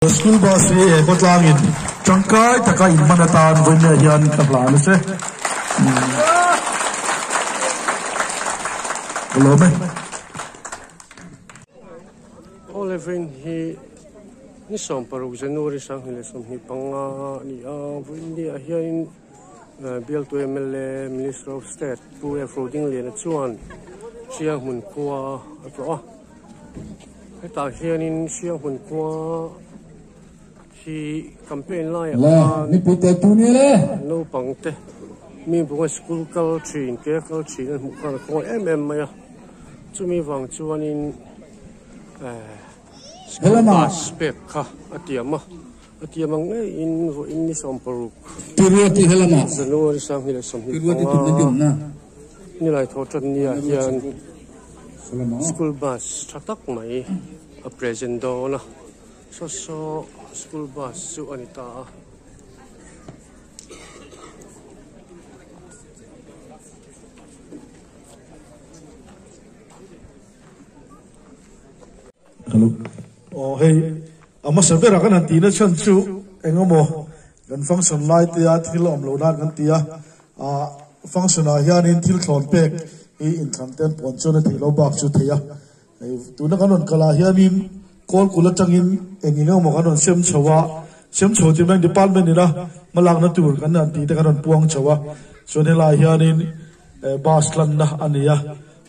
School bus hi he khawtlangin tangkai taka inhman atan vawiinah hian ka hlan a che. Ka lawm e. Awle vawiin hi ni 16 January 2025 a ni a, vawiin ni ah hianin Bialtu mla Minister of State Pu F Rodingliana chuan Hrianghmun khua a tlawh a. Hetah hianin Hrianghmun khua hi campaign laiah khan naupang te mi bunga school kal thin ke kal thin an hmuh khan a khawngaih em em mai a chumi vang chuanin eh school bus pek kha a tiam a a tiam ang ngeiin vawiin ni 16 January 2025 nilai thaw tan niah hian. School bus tha tak mai a present dawn a saw saw school bus chu a ni ta a. Hello aw hei a hmasa berah kan han tihna chhan chu eng emaw kan function lai te a thil a awm loh nan kan ti a ah function ah hianin thil thlawn pek hi inthlan te an puan chuan a theih loh bak chu theih a hei tuna kan rawn kal ah hianin kawl kul atangin eng eng emaw kan rawn sem chho a sem chho tih mai department ina hmalakna tur kan han tih te kan rawn puang chho a chuan helaiah hianin eh bus tlanna a ni a.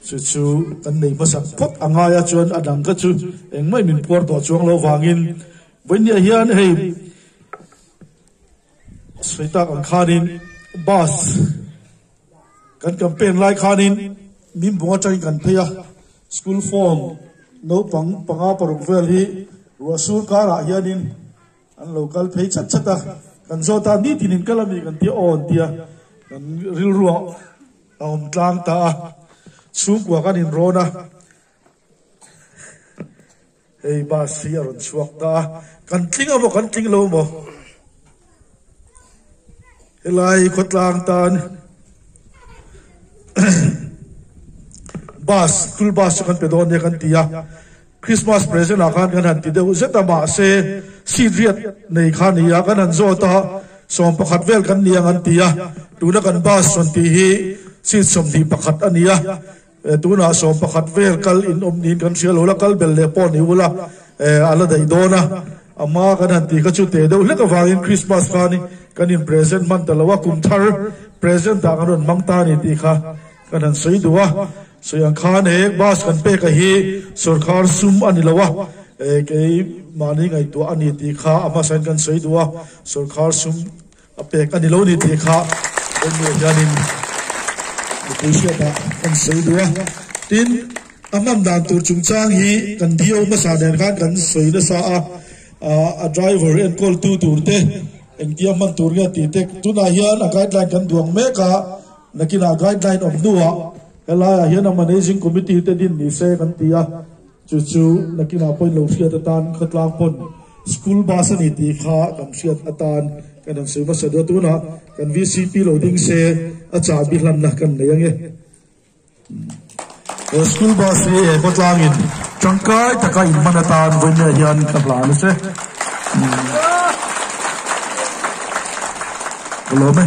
Chu chu kan nei hmasak phawt a ngai a, chuan a dang kha chu engmah min puar tawh chuang lo vangin vawinia hian hei sawi tak ang khanin bus kan campaign lai khanin min bung atangin kan phei a, school form naupang panga paruk vel hi ruah sur karah hianin an lo kal phei chat chat a, kan zawt a nitinin kal ami kan tia aw an tia kan rilruah. A awm tlang ta a, chhungkua kan inrawn a, hei bus hi a rawn chhuak ta a, kan tling a maw kan tling lo maw? Helai khawtlang tan bus school bus chu kan pe dawn nia kan ti a, Christmas present ah khan kan han ti deuh zet a mahse seat riat nei kha ni a kan han zawt a 11 vel kan ni ang an ti a tuna kan bus rawn tih hi seat 21 a ni a tunah 11 vel kal in awm niin kan hria lo la kal bel leh pawh ni ula a la daih dawn a a hma kan han tih kha chu teh deuh hlek avangin Christmas khan kan in present hman ta lo a kum thar present ah kan rawn hmang ta a ni tih kha Kan han sawi duh a, sawi ang khan he bus kan pek a hi sorkar sum a ni lo a, kei mahni ngaihtuah a ni tih kha a hmasain kan sawi duh a, sorkar sum a pek a ni lo ni tih kha Bennu hianin mipui hriatah kan sawi duh a. Tin, a hman dan tur chungchang hi kan DO hmasa nen khan kan sawi nasa a, a driver enkawltu tur te engtia hman tur nge tih te tunah hian a guideline kan duang mek a, Nakinah guideline awm hnuah helaiah hian a managing committee te din ni se kan ti a, chu chu nakinah pawhin lo hriat atan khawtlang pawn school bus a ni tih kha kan hriat atan kan han sawi hmasa duh a, tunah kan VCP lo ding se a chahbi hlanna kan nei ange. He school bus hi he khawtlangin tangkai taka inhman atan vawiinah hian ka hlan a che. Ka lawm e.